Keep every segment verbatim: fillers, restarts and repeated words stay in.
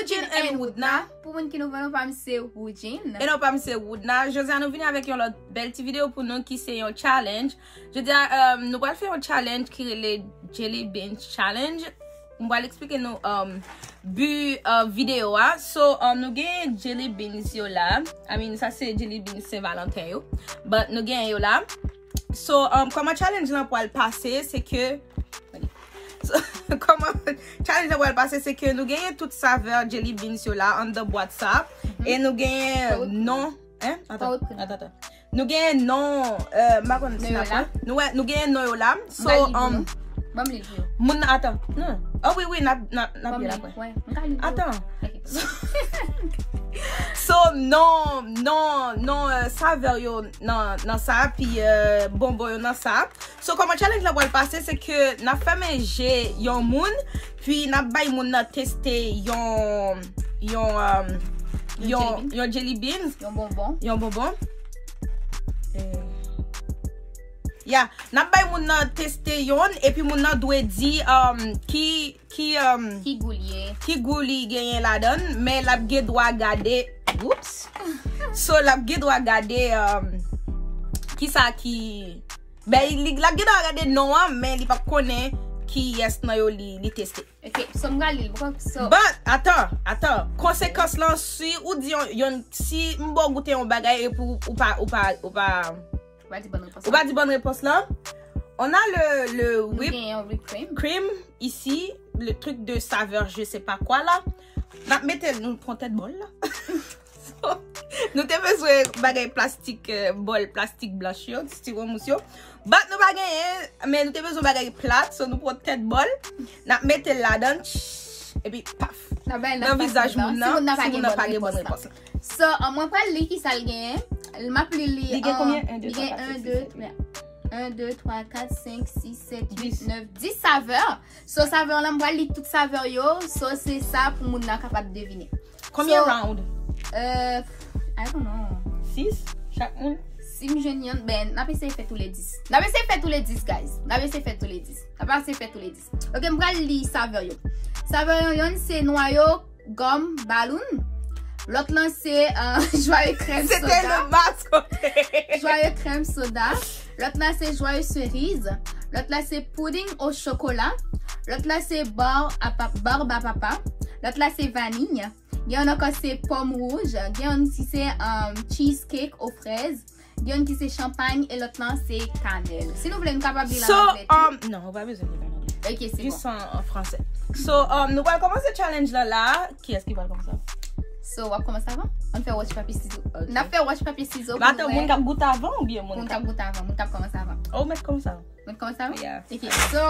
Woodjin and Woodna. Pou moun ki nouvo, non pa m se Woodjin. E non pa m se Woodna. Jodi a nou vini avèk yon lòt bèl ti videyo pou nou ki se yon challenge. Jodi a, euh, nou pral fè yon challenge ki rele Jelly Beans Challenge. M pral eksplike nou, um, bi, uh, videyo a. So, um, nou gen jelly beans yo la. I mean, sa se jelly beans Sen Valanten yo. But nou gen yo la. So, um, kòman challenge lan pral pase, se ke, so, kòman challenge lan pral pase, se ke nou genyen tout savè jelly beans yo la, anndan bwat sa. E nou genyen non, hein? Atann, atann, atann. Nou genyen non, euh, m pa konn si n ap wè. Nou wè, nou genyen non yo la. So, um, moun nan, atann. Non. Oh wi, wi, n ap, n ap, n ap li apre. Atann. So, non, non, non, euh, savè yo nan, nan sa, pi, euh, bonbon yo nan sa. So, kòman challenge la pral pase, se ke n ap fèmen je yon moun, pi n ap bay moun nan teste yon, yon, um, yon, yon jelly beans. Yon bonbon. Yon bonbon. Eh. Ya, n ap bay moun nan teste yonn, epi moun nan dwe di, um, ki, ki, um, ki gou li ye, ki gou li genyen ladan, men l ap gen dwa gade, oops. So, l ap gen dwa gade, um, kisa ki, ben, li, l ap gen dwa gade non an, men li p ap konnen kiyès nan yo li, li teste. Ok, so m pral li l, poko, so. But, atann, atann. Konsekans lan, si ou di yon, yon, si m ba w goute yon bagay epi ou, ou pa, ou pa, ou pa, ou pa di bòn repons lan. On a le, le whip cream ici, le truc de saveur je sais pas quoi la. N ap mete l, nou pran tèt bòl la. So, nou te bezwen bagay plastik, euh, bòl plastik blanch yo, ti wonmous yo. But nou pa genyen, men nou te bezwen bagay plat, so nou pran tèt bòl, n ap mete l ladan, epi paf, nan vizaj moun nan, si moun nan pa gen bòn repons lan. So, uh, mwen pral li kisa l genyen. M ap li li. Li gen konbyen? Li gen en, de, twa, kat, senk, sis, sèt, uit, nèf, dis savè. So, savè lan, m pral li tout savè yo. So, se sa pou moun nan kapab devine. Konbyen round? Euh, I don't know. Sis? Chak moun? Si m jwenn yon, ben, n ap eseye fè tou le dis. N ap eseye fè tou le dis, guys. N ap eseye fè tou le dis. N ap eseye fè tou le dis. Ok, m pral li savè yo. Savè yo, yonn se nwayo gòm baloun. Lòt lan se, euh, jwaye krèm soda. C'était le masque, ok. Jwaye krèm soda. Lòt la se jwaye seriz. Lòt la se pudding au chocolat. Lòt la se bar a pa-, barbe à papa. Lòt la se vaniy. Gen yon ankò se pòm wouj. Gen yon ki se, um, cheesecake aux fraises. Gen yon ki se chanpay e lòt lan se kanèl. Si nou vle, nou kapab li l an anglè tou. So, um, non, ou pa bezwen li l an anglè. Ok, se bon. Jis an, an fransè. So, um, nou pral kòmanse challenge lan la. Kiyès ki pral kòmanse avan? So, w ap kòmanse avan? Ann fè wòch papye sizo. Ok. N ap fè wòch papye sizo pou nou wè. Atann, moun k ap goute avan oubyen moun k ap... Moun k ap goute avan, moun k ap kòmanse avan. Oh, ou mèt kòmanse avan. Mwen kòmanse avan? Yeah. Ok, so,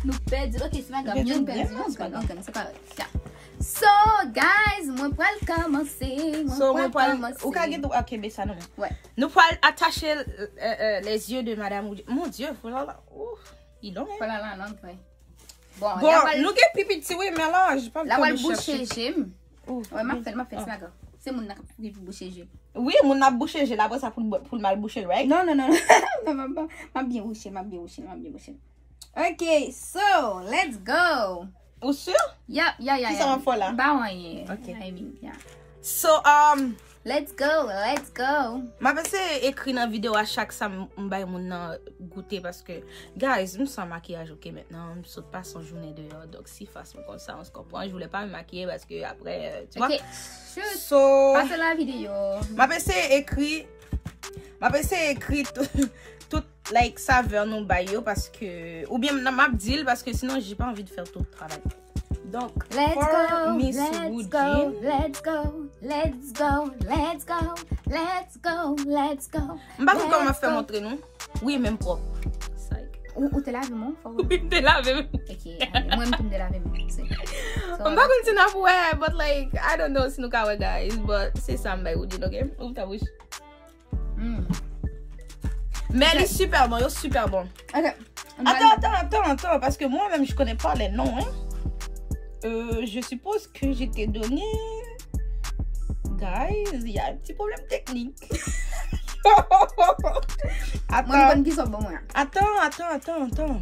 nou pèdi. Ok, se pa grav. Youn pèdi, youn pèdi, se pa grav. So, guys, mwen pral kòmanse. Mwen pral kòmanse. Ou ka gen dwa kenbe sa nan men. Wè. Nou pral atache, euh, euh, les yeux de madame Woodjin. Mon Dieu, oh là là. Ouf, li long, hein? Oh là là, long, vre. Bon, bon, nou gen pi piti, wi, men la, j pa... La pral bouche je m. Wè, m ap fè l, m ap fè l, se pa grav. Se moun nan k ap rive bouche je. Wi, moun nan ap bouche je l, apre sa pou l, pou l mal bouche l, right? Non, non, non, non. Non, m ap, m ap byen bouche, m ap byen bouche, m ap byen bouche. Ok, so, let's go. Ou sur? Yep, yeah, yeah, yeah. Kisa w ap fè la? M pa wè anyen. Ok. I mean, yeah. So, um, let's go, let's go. M ap eseye ekri nan videyo a chak sa m, m bay moun nan goute, paske, guys, m san makiyaj, ok, mentnan, m sot pase yon jounen deyò, donk si fas mwen konsa, on se comprend, je voulais pas me maquiller parce que après, euh, tu vois. Ok, shoot. So, pase la videyo. M ap eseye ekri, m ap eseye ekri tout, tout, like, savè nou bay yo, paske, oubyen m, m ap di l, paske sinon, j'ai pas envie de faire tout le travail. Donk, let's go, let's go, let's go, let's go, let's go, let's go, let's go. M pa konn kòman m ap fè montre nou. Wi, men m pwòp. Ou, ou te lave men w? Wi, m te lave men m. Ok, ale, mwen menm tou m te lave men m. M pa konn si n ap wè, but, like, I don't know si nou ka wè, guys, but se sa m bay Woodjin, ok? Ouvri ta bouch. Mm. Men li super bon, yo super bon. Ok. Attends, attends, attends, attends, parce que moi-même, je connais pas les noms, hein. Euh, je suppose que je t'ai donné... Guys, il y a un petit problème technique. Mwen konn ki sòt bon mwen. Attends, attends, attends, attends.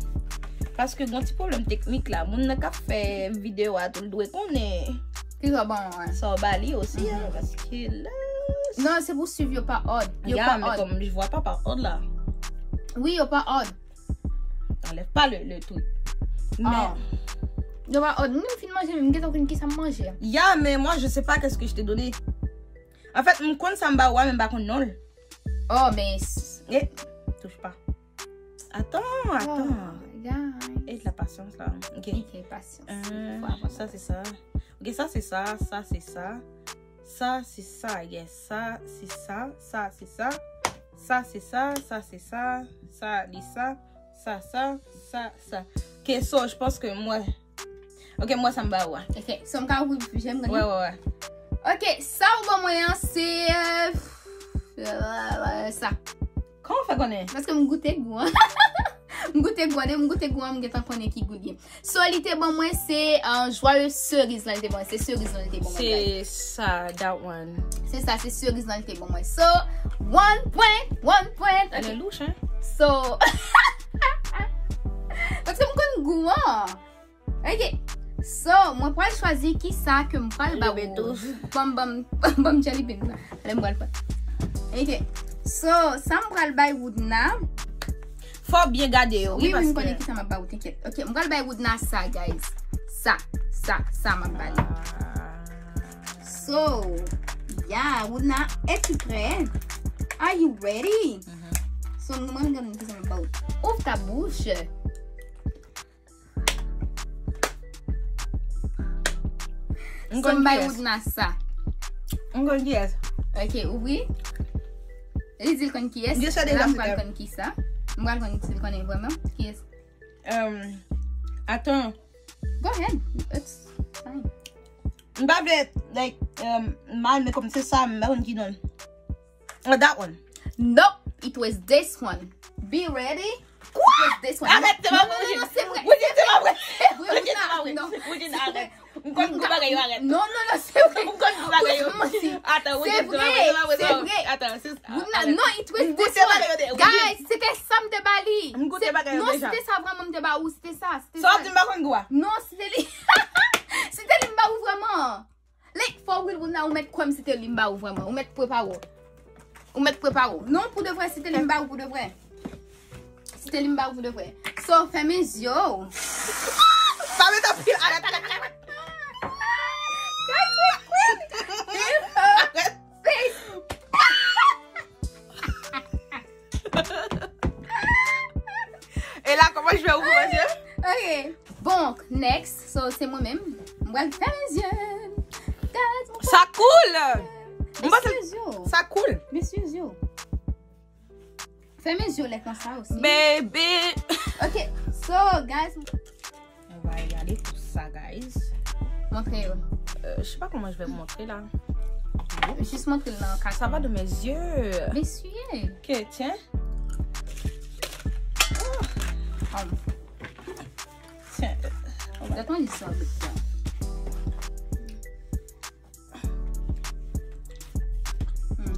Paske gon ti pwoblèm teknik la. Moun nan k ap fè videyo a tou, l dwe konnen. Ki sa w ban mwen? Sa w ba li osi, hein, paske la. Non, se pou swiv yo pa òd. Yo Ya, pa men òd. Kòm je vois pas par ordre là. Wi, yo pa òd. Enlève pas le, le truc. Mais, Oh. Yo pa òd. Mwen fin manje, men m gentan konn ki sa m manje. Ya, mais moi, je sais pas qu'est-ce que je t'ai donné. En fait, m konn sa m ba ou a, men m pa konn non l. Oh, men. Eh, touche pas. Attends, attends. Oh, guys. Et de la patience là. Ok. Ok, pasyans. Euh, Faut avoir ça, c'est ça. Ok, ça, c'est ça. Ça, c'est ça. Ça, c'est ça, I guess. Ça, c'est ça. Ça, c'est ça. Ça, c'est ça. Ça, c'est ça. Ça, li sa. Sa, sa, sa, sa. Ok, so, je pense que moi. Ok, moi, ça me va, ouais. Ok, so m ka ouvri bouche m, Ouais, ouais, ouais. Ok, sa ou ban mwen an, se. Euh, euh, sa. Comment on fait qu'on est? Paske m goute gou an. M goute gou an, depi m goute gou an, m gentan konnen ki gou li ye. So, li te ban mwen, se euh, joyeux cerise lan li te ban mwen. Se cerise lan li te ban mwen. Guys. C'est ça, that one. Se sa, se cerise lan li te ban mwen. So, one point, one point. Elle est louche, hein? So, paske m konn gou an. Ok. So, mwen pral chwazi ki sa ke m pral ba Bebe ou. douf. Ban m, ban m, ban m jelly bean nan. Ale m pral pran. Ok. So, sa m pral bay Woodna. Fò byen gade yo, Wi, wi, wi, m konnen paske ki sa m ap ba ou, t'inquiète. Ok, m pral bay Woodna sa, guys. Sa, sa, sa m ap ba li. Ah. So, yeah, Woodna, es-tu prêt? Are you ready? So, m mande gade ki sa m ap ba ou. Ouvre ta bouche. M So, konn m bay kiyès. Woodna sa. M konn kiyès. Ok, ouvri. Li di l konn kiyès. Yo sa deja La, m se pral tè. Konn ki sa. M pral konn si l konnen vrèman kiyès. Um, attends. Go ahead. It's fine. M pa vle, like, um, mal, men kòm se sa, m pa konn ki non. Uh, that one. Nope, it was this one. Be ready. It was this one. Arrête, c'est pas Non, non, vrai. non, non, c'est vrai. Woodjine, c'est pas vrai. C'est vrai, Woodjine, c'est Woodna, pas vrai. non. Woodjine, arrête. M konn gwo bagay yo, arrête. Non, non, non, c'est vrai. M konn gwo bagay yo. Woodna, c'est Attends, c'est Woodjine, vrai, c'est pas vrai, c'est non. Vrai. Attends, c'est Woodna, arrête. non, it was M this goute bagay yo one. de, Woodjine. Guys, c'était ça m te ba li. M goute C'est- bagay yo Non, déjà. C'était ça vraiment m te ba ou, c'était ça, c'était Sa ça. w di m pa konn gwo a. Non, c'était li. C'était li m ba ou vraiment. Like, for real, Woodna, ou mèt kwè m c'était li m ba ou vraiment. Ou mèt prepare w. Ou mèt prepare w. Non, pour de vrai, c'était li m ba ou pour de vrai. C'était li m ba ou pour de vrai. So, fèmen zye w. Pa met anpil, arrête, arrête, arrête. Guys, we quit. Arrête. E la, kòman je vais ouvrir mes yeux? Ok. Bon, next. So, se mwen menm. M pral fèmen zye. Guys, mwen Sa cool! M panse Mesye zye w. Sa cool. Mesye zye w. Fèmen zye w lè konsa osi. Baby! Ok. So, guys. On va y aller pour ça, guys. Montre yo. Euh, je sais pas comment je vais vous montrer là. Jis montre l nan ka. Ça va de mes yeux. Mesye. Ok, tiens. Oh. Tiens. Dat mwen jis yon bout tan. Hmm.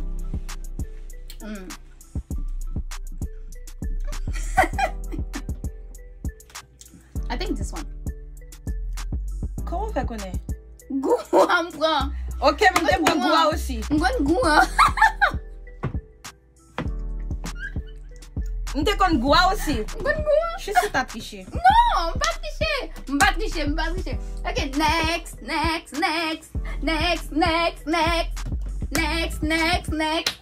Hmm. I think this one. Kòman w fè konnen? Gou an m pran. Ok, mwen te pran gou a osi. M konn gou an. M te konn gou a osi. M konn gou an. Jis ta triche. Non, m pa triche. M pa triche, m pa triche. Ok, next, next, next. Next, next, next. Next, next, next.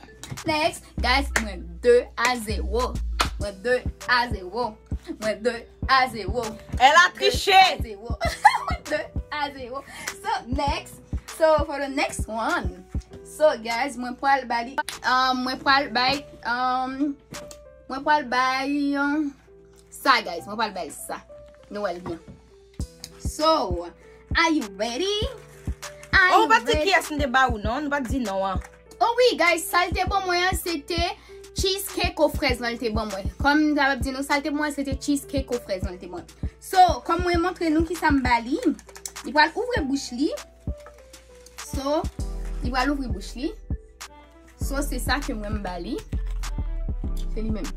Next. Guys, mwen de a zewo. Mwen de a zewo. Mwen de a zewo. Elle a triché. Mwen de a zewo. So, next. So, for the next one. So, guys, mwen pral bay li. Um, mwen pral bay. Um, mwen pral bay. Um, sa, guys. Mwen pral bay sa. Nou wè l byen. So, are you ready? Are Oh, you pa di ready? Kiyès m te ba ou non, nou pa di non an. Oh wi, guys, sa l te ban mwen an, se te cheesecake o frèz lan l te ban mwen. Kòm m ta ap di nou, sa l te ban mwen, se te cheesecake o frèz lan l te ban mwen. So, kòm mwen montre nou ki sa m ba li, li pral ouvri bouch li. So, li pral ouvri bouch li. So, se sa ke mwen m ba li. Se li menm.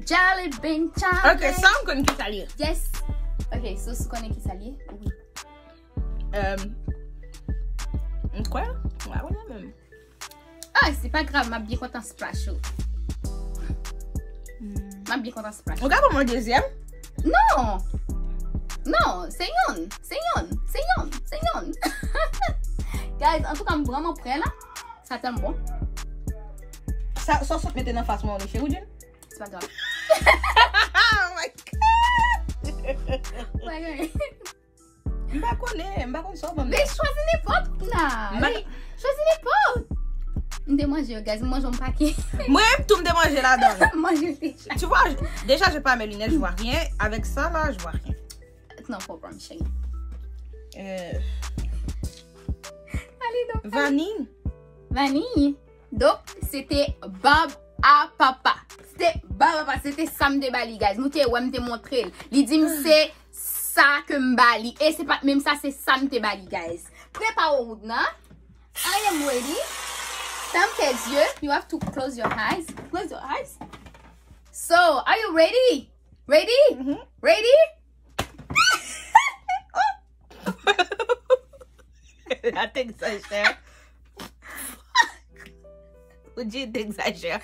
Jelly bean chocolate. Ok, sa m konn ki sa li ye. Yes. Ok, so, si w konnen ki sa l ye, ou wi. Euh, m kwè? M pa konnen menm. Ah, se pa grav, m ap byen kontan splash ou. M ap byen kontan splash. Ou ka ban mwen dezyèm? Non! Non, se youn, se youn, se youn, se youn. Guys, antouka, m vrèman prè la. Sa tèlman bon. Sa, sa w sot mete nan fas mwen, cheri, ou di? Se pa grav. Oh my God! Wè, gade. M pa konnen, m pa konn sa w ban m. Men chwazi nenpòt, Kuna. M pa- Men chwazi nenpòt. M te manje yo, guys. M manje yon pake. Mwen menm tou m te manje ladan. M manje deja. Tu vois, déjà, j'ai pas mes lunettes, je vois rien. Avec ça, là, je vois rien. Non, pa pran, cheri. Euh, Allez, donc. Vanille. Vanille. Donk, se te bab a papa. Se te bab a papa. Se te sa m te ba li, guys. Nou te wè m te montre l. Li di m se sa ke m ba li. E se pa t menm sa, se sa m te ba li, guys. Prepare w, Woodna. I am ready. Fèm tèt zye. You have to close your eyes. Close your eyes. So, are you ready? Ready? Mhm. Ready? La te egzajè. Ou di te egzajè.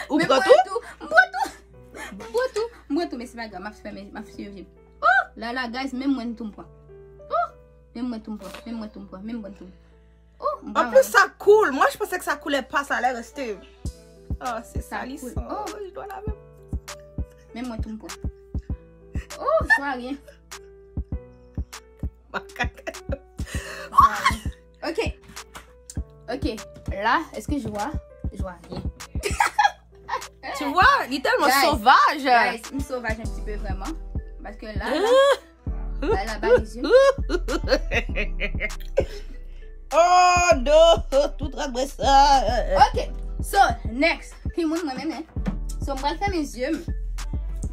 Ou pran tou? M pran tou. M pran tou. M pran tou. M pran tou, men se pa grav. M ap fèmen, m ap fèmen je m. Oh, la la, guys, menm mwen tou m pran. Oh, menm mwen tou m pran. Menm mwen tou m pran. Menm mwen tou. Oh, m pa wè. An plis, sa cool. Moi, je pensais que sa coulait pas, ça allait rester. Oh, c'est salissant. Sa cool. Oh. Je dois laver. Menm mwen tou m pran. Oh, je vois rien. Makak. Je vois rien. Ok. Ok. Là, est-ce que je vois? Je vois rien. Tu vois, li tèlman sovaj. Guys, m sovaj un petit peu vraiment. Parce que là, là, Bay la ba li zye. Oh non, tout rad mwen sa. Ok, so, next. Ki moun mwen menm, hein? So, m pral fèmen zye m.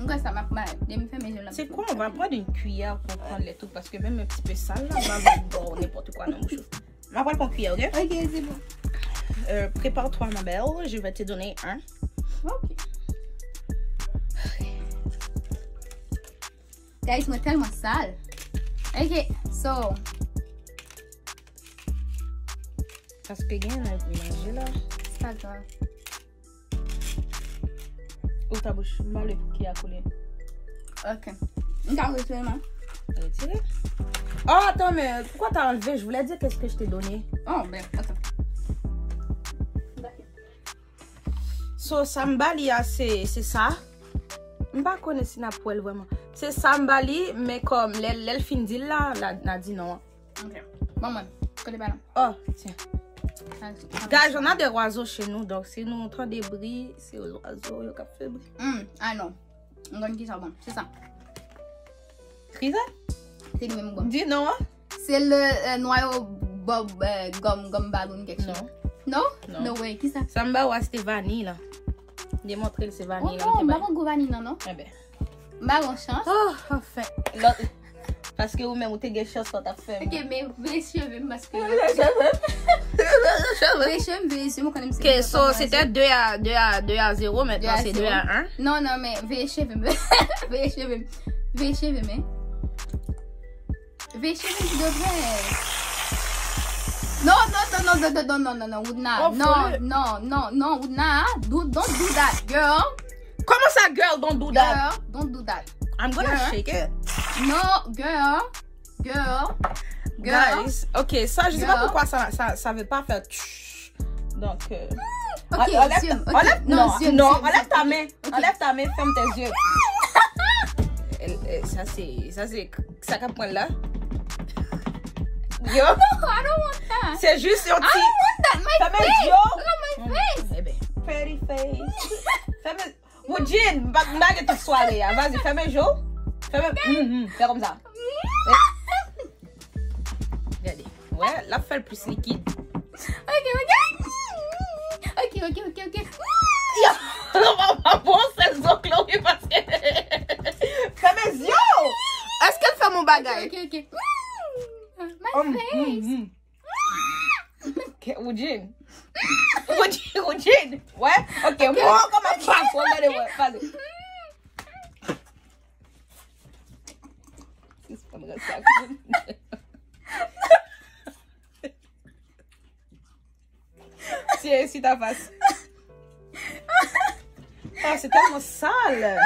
M kwè sa m ap bay. Depi m fèmen zye m la. C'est quoi? On va prendre une cuillère pour prendre les trucs parce que même un petit peu sale là, on va avoir bon, n'importe quoi dans mon bouche. M ap pran kiyè, ok? Ok, c'est bon. Euh, prépare-toi, ma belle. Je vais te donner un. Ok. Guys, mwen tèlman sal. Ok, so. Paske gen nan melanje la. Se pa grav. Ouvre ta bouche. M pa vle pou kiyè a koule. Ok. M ka retire men. Retire. Oh, attends, mais pourquoi t'as enlevé? Je voulais dire qu'est-ce que je t'ai donné. Oh, ben, attends. So, sa m ba li a, se, se sa. M pa konnen si n ap wè l vrèman. Se sa m ba li, men kòm lè, lè l fin di l la, la, n a di non an. Ok. Ban mwen. Kote balon? Oh, tiens. Guys, on a des oiseaux chez nous, donc si nou tande bri, se zwazo yo k ap fè bri. Hmm, ah non. M konn kisa w ban. Se sa. Kisa? Se li menm m ban. Di non an. Se le, euh, noyau bob, euh, gòm, gòm baloun kèk chose. Non. Non? Non. No way. Kisa? Sa m ba w a se te vaniy la. Demontre l se vaniy la. Oh non, m pa pran gou vaniy nan, non. Enben. M ba w yon chans. Oh, anfen. Lòt, paske ou menm ou te gen chans lòt ap fè. Ok, men veye cheve m paske. Veye cheve m. Veye cheve m, veye cheve m, ou konnen m se. Ok, so se te deux à, deux à, deux à zéro, maintenant c'est deux à un. Non, non, men veye cheve m. Veye cheve m. Veye cheve m, hein. Veye cheve m pou de vrè. Non, non, non, non, Woodna. Non, non, non, non, Woodna. Do, don't do that, girl. Comment ça, girl, don't do that? Girl, don't do that. I'm gonna shake it. Non, girl. Girl. Girl. Guys, ok, sa, je sais pas pourquoi ça, ça, ça veut pas faire tch. Donc, euh, enlève ta main, enlève ta main, ferme tes yeux. Sa se, sa se, sa k ap pran la. Yo. No, I don't want that. Se jis yon ti. I don't want that. My face. Look at my face. Enben, pretty face. Fèmen. Woodjine, m pa, m pa gen tout sware a. Vas-y, fèmen je w. Fèmen. Mm, mm, fè konsa. Gade. Wè, l ap fè l plis likid. Ok, ok. Ok, ok, ok, ok. Yo, nou pa, pa bon sèl zo Chloe paske. Fèmen je w. Èske l fè m yon bagay? Ok, ok, ok. My face. Woodjine. Woodjine, Woodjine. Wè? Ok, mwen kòman pa fò gade wè. Vas-y. Fòm rad sa konnen. Tiye isi ta fas. Oh, c'est tellement sale.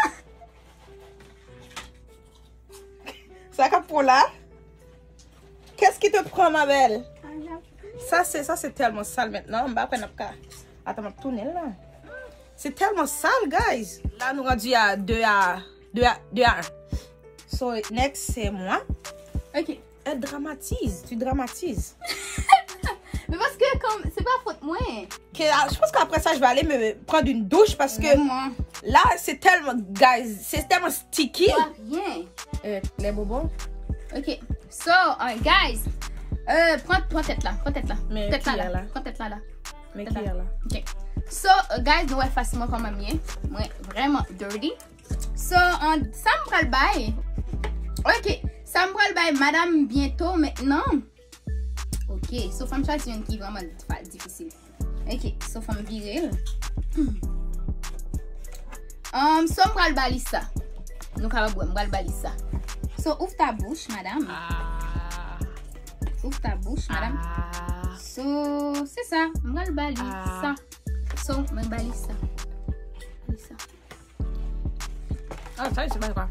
Sa k ap pran la? Qu'est-ce qui te prend, ma belle? Ça, c'est, ça, c'est tellement sale maintenant. M pa kwè n ap ka. Attends, m ap tounen l la. C'est tellement sale, guys. La, nou randu à deux à, deux à, deux à un. So, next, c'est moi. Ok. Elle dramatise, tu dramatises. Mais parce que comme, c'est pas faute moi. Que, ah, je pense qu'après ça, je vais aller me prendre une douche parce que là, c'est tellement, guys, c'est tellement sticky. Pas rien. Euh, les bobos. Ok. So, uh, guys, euh, prends, prends tête là, prends tête là. Mais tête là, là. Prends tête là, là. Mais qui est là? Ok. So, uh, guys, nou wè fas mwen kòman m ye. Mwen vrèman dirty. So, an, sa m pral bay. Ok, sa m pral bay madam byento mentnan. Ok, so fò m chwazi youn ki vrèman difa-, difisil. Ok, so fò m vire l. Um, so m pral ba li sa. Nou kapab wè, m pral ba li sa. So, ouvre ta bouche, madame. Ah. Ouvre ta bouche, madame. Ah. So, se sa, m pral ba li sa. So, mwen ba li sa. Ba li sa. Ah, sa, se pa kwa.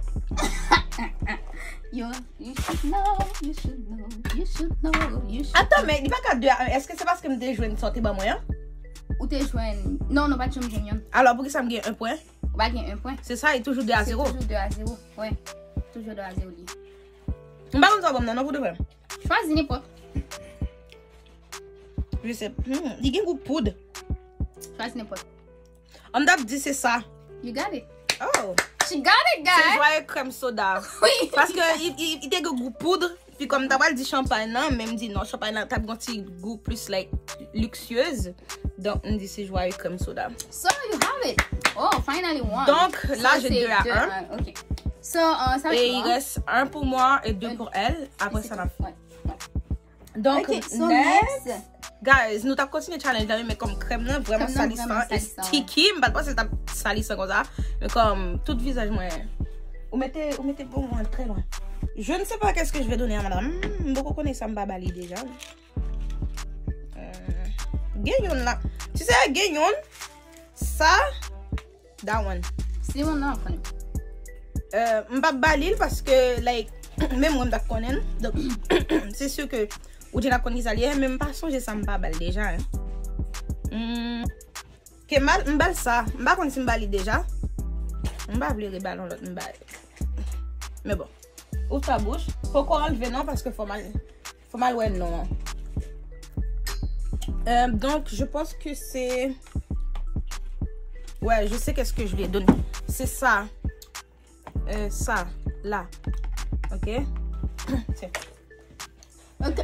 Yo, you should know, you should know, you should know, you should Attends, men li pa ka deux à un. Èske se paske m te jwenn sa w te ban mwen an? Ou te jwenn. Non, nou pa t janm jwenn youn. Alò, poukisa m gen un pwen? Ou pa gen un pwen. Se sa, e toujou deux à zéro. Se toujou deux à zéro. Wè. Toujou deux à zéro li. M pa konn sa w ban m nan, non, pou de vrè. Chwazi nenpòt. Je sais. Hmm, li gen gou poud. Chwazi nenpòt. An m t ap di se sa. You got it. Oh. She got it, guys. Se Joyeux Crème Soda. Oui. Paske i, i, i te gen gou poud. Pi kòm m ta pral di chanpay nan, men m di non, chanpay nan t ap gon ti gou plis, like, luxueuse. Donk, m di se Joyeux Crème Soda. So, you have it. Oh, finally one. Donc, là, j'ai deux à un. Ok. So, euh, ça va être quoi? Et il reste un pour moi et deux pour elle. Après, ça va. Ouais, ouais. Donk, ok, so next. Guys, nou t ap kontinye challenge la, men kòm krèm nan vrèman salisan e sticky, m pa t panse l t ap salisan konsa. Men kòm tout vizaj mwen, ou mete, ou mete bon mwen trè lwen. Je ne sais pas qu'est-ce que je vais donner à madame. Hmm, m poko konnen sa m pa ba li deja. Euh, gen youn la. Tu sais, gen youn, sa, That one. Si moun nan ap konnen. Euh, m p ap ba li l paske, like, menm mwen m t ap konnen l. Donk, se si ke ou deja konn ki sa l ye, men m pa sonje sa m pa ba l deja, hein. Hmm. Ke mal, m ba l sa. M pa konn si m ba li deja. M pa vle reba l yon lòt m ba li. Men bon. Ouvre ta bouche. Poko anlve non, paske fò m al, fò m al wè non an. Euh, donc, je pense que c'est, ouais, je sais qu'est-ce que je lui ai donné. C'est ça. Euh, ça, là. Ok? Tiens. Ok.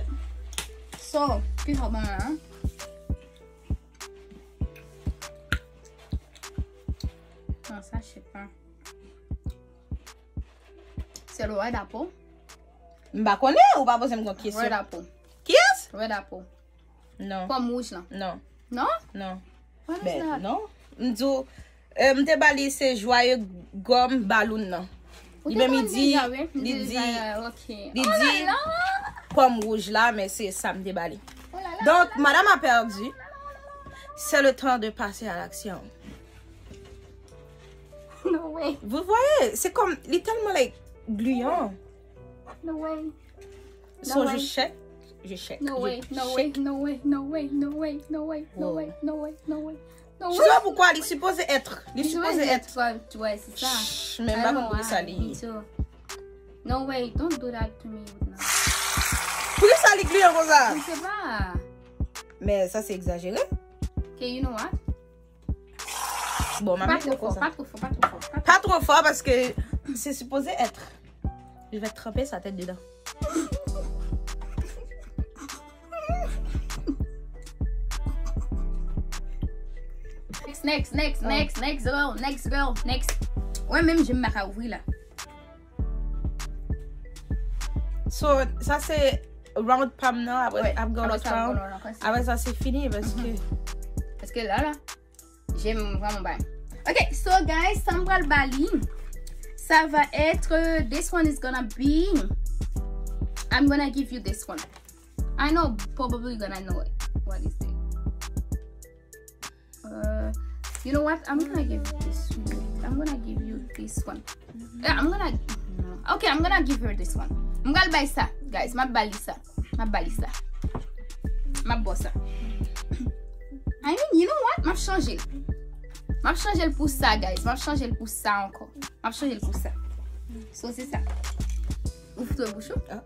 So, pi fò ban la. Non, sa, je sais pas. Se Red Apple. M pa konnen, ou pa poze m yon kesyon. Red Apple. Kiyès? Red Apple. Non. Pòm wouj lan. Non. Non? Non. What is that? Ben, non. M di w, euh, m te ba li se Joyeux Gomme Balloon nan. Li menm li di, li di, li di pòm wouj la, men se sa m te ba li. Donk, madame a perdu. C'est le temps de passer à l'action. No way. Vous voyez, c'est comme, li tèlman, like, gluant. No way. So, je shake, je shake. No way, no way, no way, no way, no way, no way, no way, no way, no way. Je sais pas pourquoi, li sipoze être, li sipoze être. Ouais, c'est ça. Shh, men m pa konn poukisa li. No way, don't do that to me, Woodna. Poukisa li gluant konsa? Je sais pas. Men sa se egzajere. Okay, you know what? Bon, m ap mete l konsa. Pa twò fò, pa twò fò, pa twò fò. Pa twò fò paske se sipoze être. Je vais tremper sa tête dedans. Next, next, next, next, next girl, next girl, next. Wè, menm je m pa ka ouvri la. So, sa se round pa m nan, apre ap gen lòt round. Apre sa se fini paske. Paske la, la. Je m vrèman bay. Ok, so guys, sa m pral ba li. Ça va être, this one is gonna be, I'm gonna give you this one. I know, probably gonna know it. What is it? Uh, you know what? I'm gonna give this one. I'm gonna give you this one. Yeah, I'm gonna. Okay, I'm gonna give her this one. M pral bay sa, guys. M ap ba li sa. M ap ba li sa. M ap ba w sa. I mean, you know what? M ap chanje l. M ap chanje l pou sa, guys. M ap chanje l pou sa ankò. M ap chanje l pou sa. So, se sa. Ou fout bouch ou? Ah.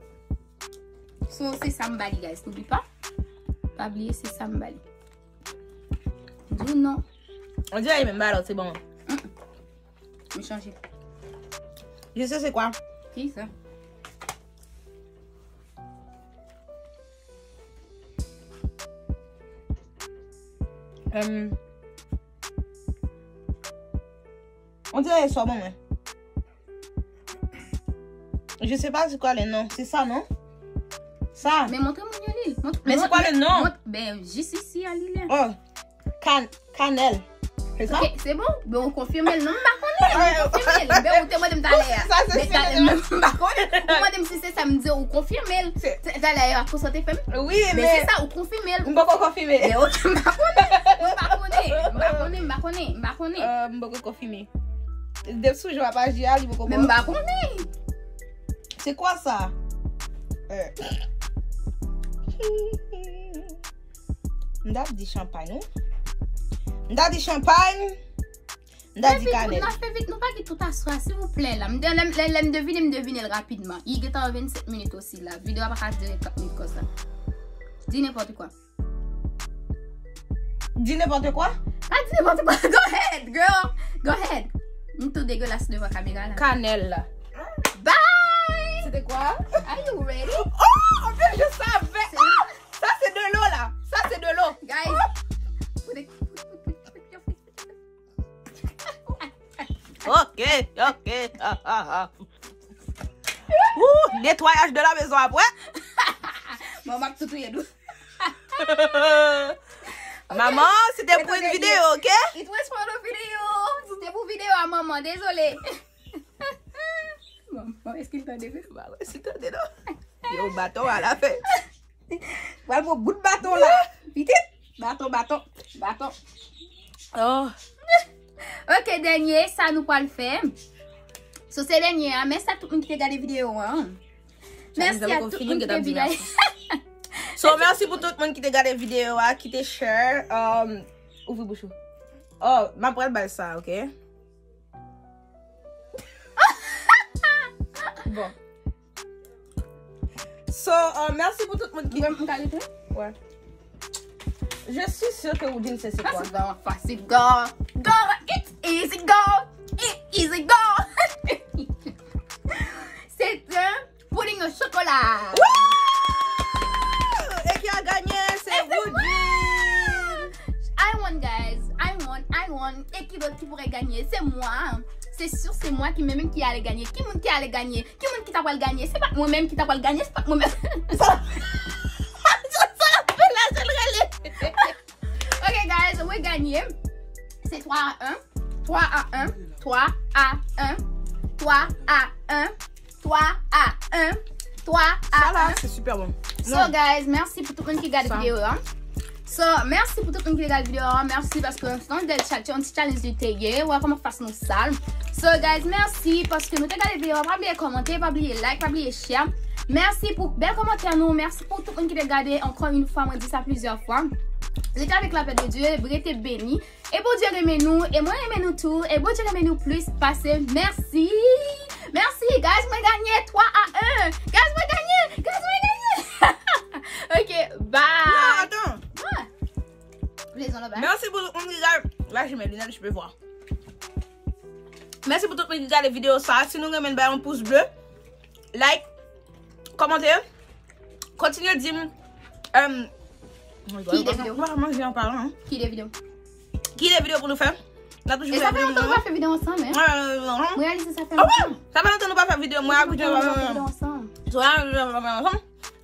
So, se sa m ba li, guys. N'oublie pas. Pa bliye, se sa m ba li. Di w non. On dirait menm ba lòt, se bon. Mm. M chanje. Je sais c'est quoi. Ki sa? Euh, on dirait sò bon, mwen. Je sais pas c'est quoi le nom. C'est ça, non? Sa. Men montre moun yo li. Mont-, men se kwa le non? Mont-, ben, jis isi a li lè. Oh. Kan-, kanèl. Se sa? Ok, se bon? Ben, ou konfime l. Non, m pa konnen. Ou konfime l. Ben, ou te mande m talè a. Sa, se men ta-, men m pa konnen. Ou mande m si se sa, m di ou konfime l. Se talè a, konsa te fè m. Wi, men se sa, ou konfime l. M poko konfime. Ben, ok, m pa konnen. M pa konnen. M pa konnen, m pa konnen, m pa konnen. Euh, m poko konfime. Depi sou jan w ap aji a, li poko bon. Men m pa konnen. C'est quoi ça? Euh. M t ap di chanpay, wi. M t ap di chanpay. M t ap di kanèl. Fè vit, nou pa gen tout aswè, silvouplè, la. M de-, lè, lè, lè m devine, m devine l rapidman. Li gentan vennsenk minit osi, la. Videyo a pa ka dire trant minit konsa. Di nenpòt kwa. Di nenpòt kwa? Pa di nenpòt kwa. Go ahead, girl. Go ahead. M tou degelas devan kamera la. Kanèl la. Bye! C'était quoi? Are you ready? Oh, en plus, je savais. Ah, ça, c'est de l'eau, là. Ça, c'est de l'eau. Guys. Ok, ok. Ah, ah, ah. Ouh, netwayaj de la maison après. Bon, m ap tou touye nou. Maman, c'était pour une vidéo, ok? It was for the video. C'était pour vidéo à maman, désolé. Maman, est-ce qu'il t'a dit? Bah ouais, c'est tande, non? Yo, baton à la fin. Pral pran bout baton la. Pitit. Baton, baton, baton. Oh. Ok, dènye, sa nou pral fè. So, se dènye a. Mèsi a tout moun ki te gade videyo an. Mèsi a tout moun ki te gade. So, mèsi pou tout moun ki te gade videyo a, ki te share. Um, ouvri bouch ou. Oh, m ap pral bay sa, ok? Bon. So, euh, mèsi pou tout moun ki... Mwen, mwen ka rete? Ouais. Je suis sûre que Woodine sait c'est quoi. Fasil, girl. Fasil, girl. Girl, it's easy, girl. It's easy, girl. C'est un pudding au chocolat. Woo! Et qui a gagné? C'est Woodine. I won, guys. I won, I won. Et qui d'autre qui pourrait gagner? C'est moi. C'est sûr, c'est moi qui, même qui allait gagner. Ki moun ki ale ganye? Ki moun ki ta pral ganye? Se pa t mwen menm ki ta pral ganye, se pa t mwen menm. Sa, sa, la, se l rele. Ok, guys, mwen ganye. Se twa a en. Twa a en. Twa a en. Twa a en. Twa a en. Twa a en. Sa la, se super bon. So, guys, mèsi pou tout moun ki gade videyo a. So, mèsi pou tout moun ki te gade videyo a. Mèsi paske se yon bèl cha-, yon ti challenge li te ye. Wè kòman fas nou sal. So, guys, mèsi paske nou te gade videyo a. Pa bliye kòmante, pa bliye like, pa bliye share. Mèsi pou bèl kòmantè nou. Mèsi pou tout moun ki te gade. Encore une fois, mwen di sa plizyè fwa. Rete avec la paix de Dieu, rete beni. E Bondye renmen nou, e mwen renmen nou tou, e Bondye renmen nou plis pase. Mèsi. Mèsi, guys, mwen ganye twa a en. Guys, mwen ganye, guys, mwen ganye. Ok, bye. Non, attends. What? Mèsi pou tout moun ki gade. Là, je mets lunettes, je peux voir. Mèsi pou tout moun ki gade videyo sa. Si nou renmen, bay yon pous ble. Like, kòmante, kontinye di m, euh, ki de videyo? Mwen pa manje an palan, hein. Ki de videyo? Ki de videyo pou nou fè? N a toujou fè videyo. E sa fè lontan nou pa fè videyo ansanm, hein? Mwen reyalize sa fè lontan. Sa fè lontan nou pa fè videyo, mwen ak Woodine pa fè videyo ansanm.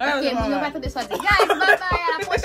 Ok, moun yo pa tande sa di. Guys, bye bye, à la prochaine.